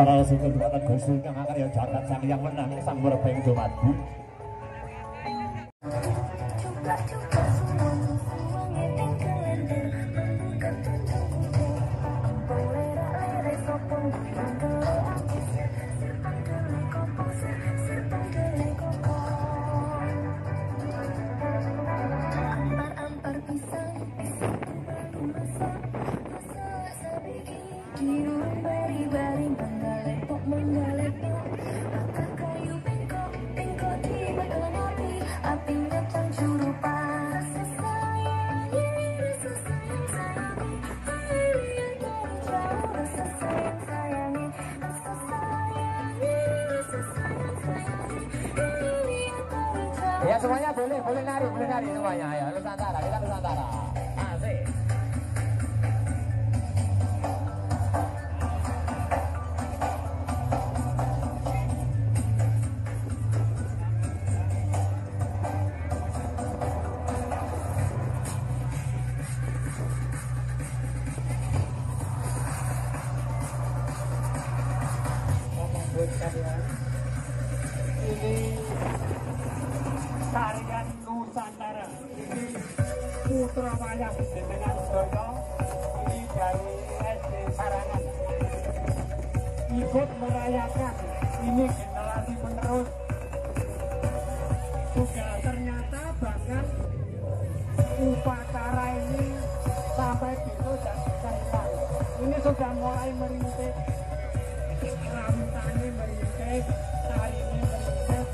Para sugeng dumateng Gusti kang akarya jagat Sang Hyang Wenang Sang Werba ing dumadi. Ya semuanya boleh nari semuanya. Ayo Nusantara, kita Nusantara. Asik. Ini tarian Nusantara, ini putra wayang jenengan sedaya, ini dari SD Sarangan ikut merayakan ini generasi penerus juga. Ternyata bahkan upacara ini sampai besok dan bisa hilang. Ini sudah mulai merintis, ramtane merintis, tarine merintis.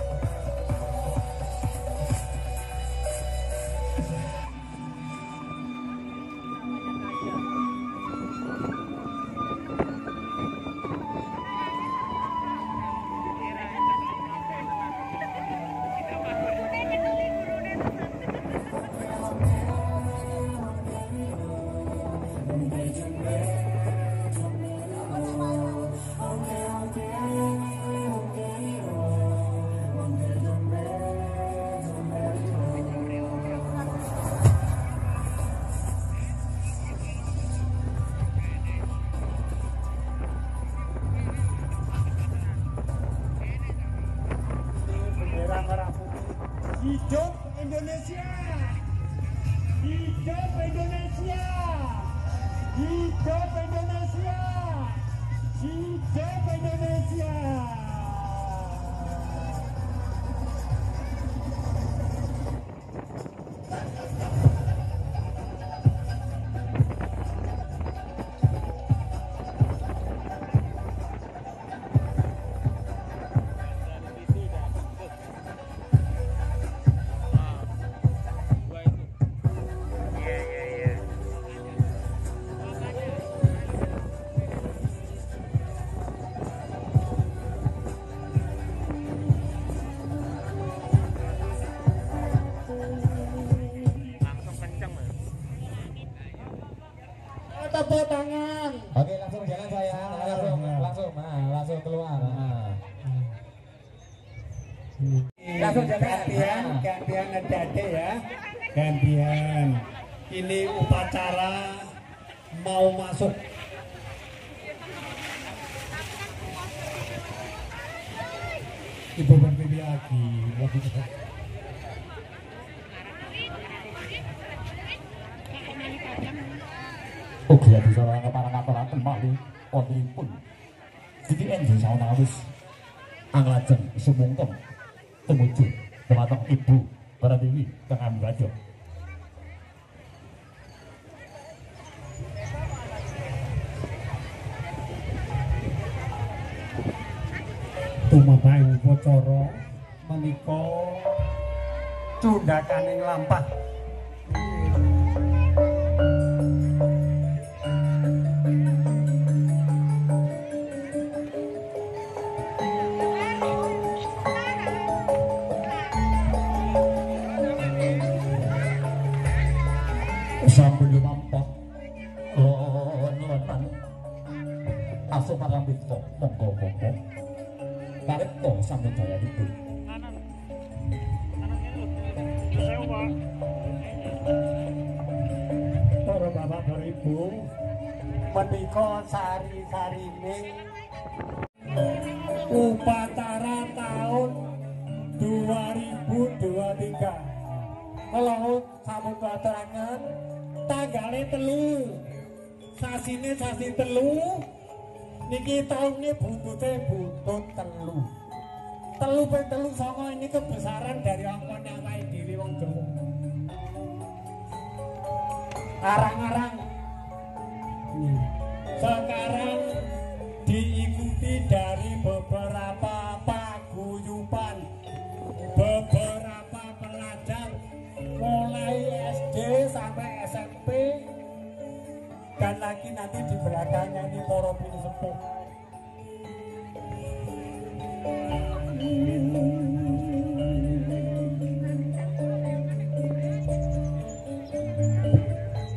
Hidup Indonesia! Hidup Indonesia! Hidup Indonesia! Hidup Indonesia! Tepuk tangan. Oke, langsung jalan saya. Langsung keluar. Langsung jalan. Gantian adik-adik ya. Gantian. Ini upacara mau masuk. Ibu Pertiwi lagi. Ugi bisa keparang kemali wontenipun Siti enjing sawetawis anglajeng sumungkem tumuju dumateng Ibu Pertiwi kang ambajo. Tumabaing upacara menika cundhakaning lampah. Sampun lumampah lon-lonan aso parambita monggo-monggo karepta sampun jayanipun. Para bapak, para ibu, menika sari-sarine Upacara tahun 2023. Kalau sampun aturaken tanggale 3, sasine sasi 3, niki taune buntute buntut 3. 3 ping 3 9 ini kebesaran dari angkane awake dhewe wong Jawa. Arang-arang. Sekarang diikuti dari beberapa paguyuban, beberapa pelajar mulai SD sampai SMP, dan lagi nanti di belakangnya ini para pinisepuh.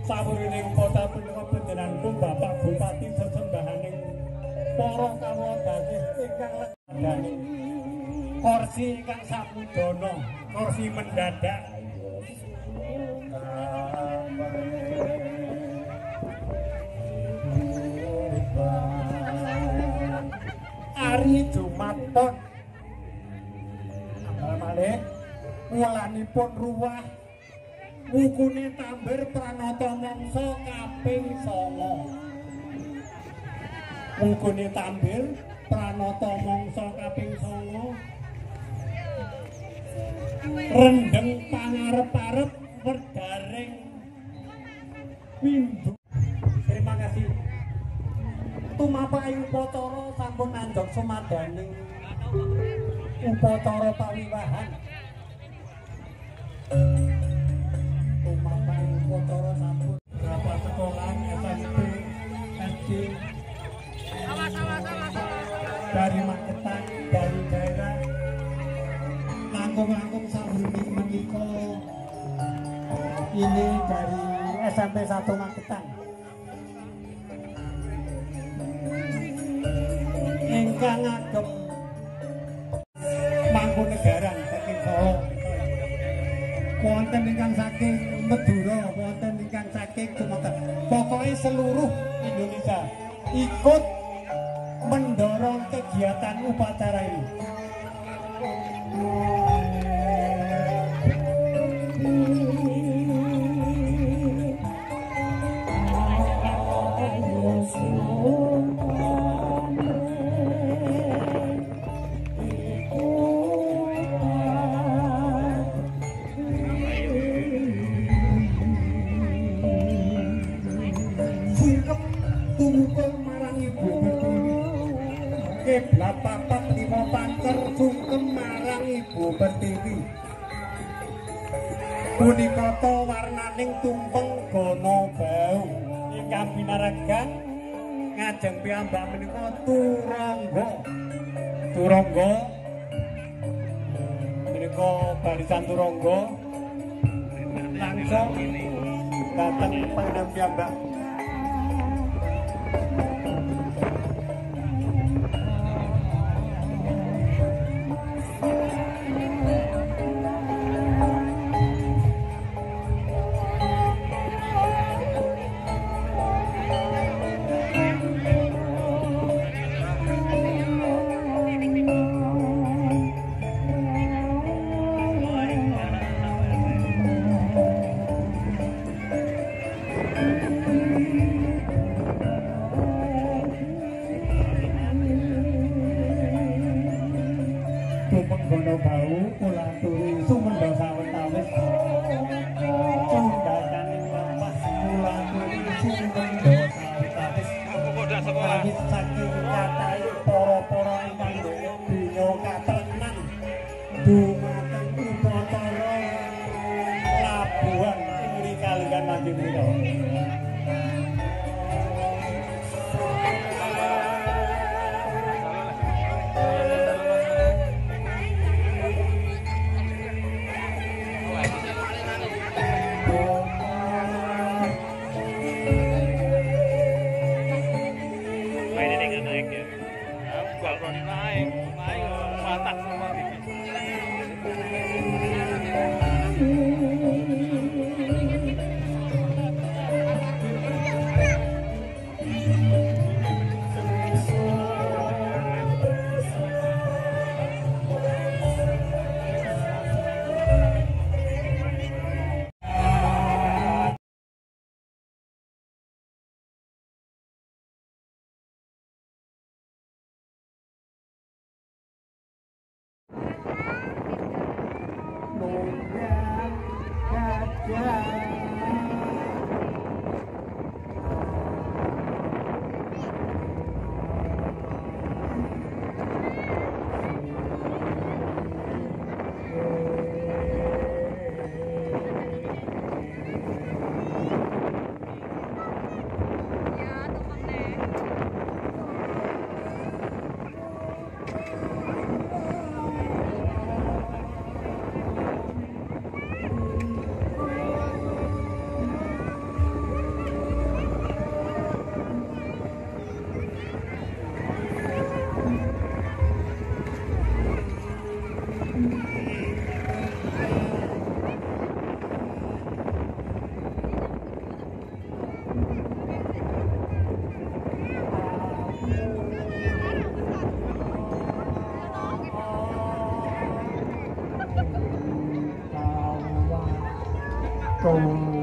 Sawurining kota punika panjenenganipun Bapak Bupati sesembahaning para kawula dadi ingkang legadane kursi ingkang samudana, kursi mendadak. Ari Jumat pon ambal malih wulanipun ruwah wukune tambir pranata mangsa kaping 9. Wukune tambir pranata mangsa kaping 9 rendeng pangarep-arep werdaring windu. Terima kasih. Tumapaing upacara sampun nanjok sumadaning upacara pawiwahan. Tumapaing upacara sampun beberapa sekolah SMP, SD dari Magetan, dari daerah langkung-langkung sampun menika ini dari SMP 1 Magetan. Ingkang ngagem Mangkunegaran saking Solo, wonten ingkang saking Madura, wonten ingkang saking Sumatera, pokoknya seluruh Indonesia ikut mendorong kegiatan upacara ini. Kiblat 4 5 pancer sungkem marang Ibu Pertiwi. Punika ta warnaning tumpeng gana bau ingkang binaragan ngajeng piyambak menika Turangga. Turangga menika barisan Turangga langsung dateng panggen piyambak. Tunggang gajah. Tunggang